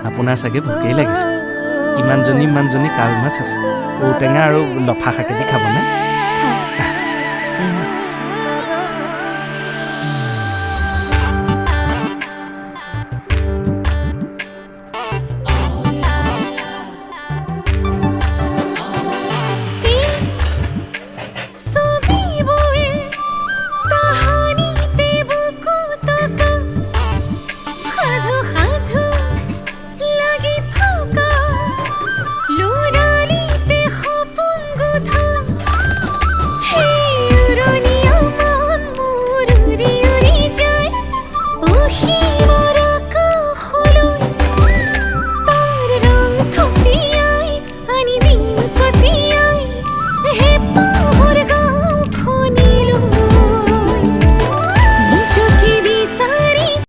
আপোনাৰ চাগে ভোকেই লাগিছে। ইমানজনী ইমানজনী কাৱৈ মাছ আছে, ঔটেঙা আৰু লফা শাকেদি খাবনে? ছবিবোৰ তাহানিতে বুকুত আঁকা, সাধু সাধু লাগি থকা, ল'ৰালিতে সপোন গোঁঠা, সেই উৰণীয়া মন মোৰ উৰি উৰি যায়। অ, সি